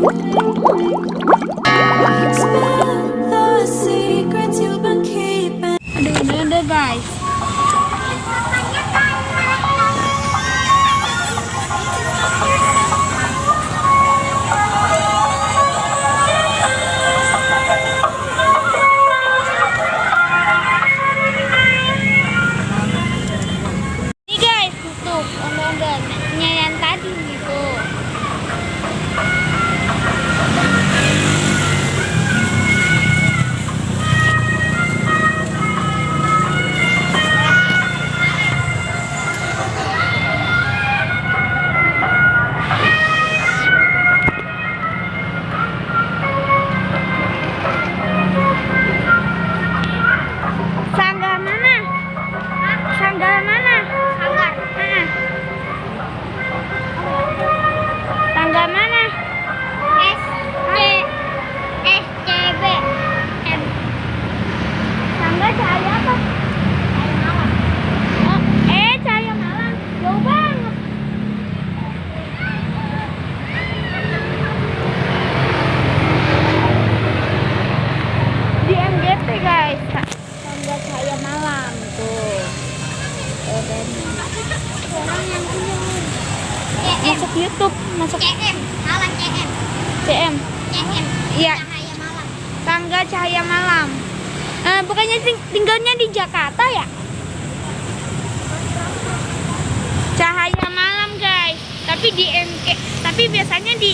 Aduh, guys. Nih guys, tuh ondel-ondelnya yang tadi gitu. Sanggar mana? Sanggar mana? Sanggar. Tangga mana? SCB M. Tangga cahaya apa? Cahaya malam. Oh, cahaya malam. Jauh banget. Di MGT guys. Tangga cahaya malam tuh. Orang yang punya masuk YouTube, masuk CM, malam CM. CM. CM. Iya, Cahaya malam. tangga cahaya malam. Bukannya tinggalnya di Jakarta ya? Cahaya malam guys. Tapi di MK, tapi biasanya di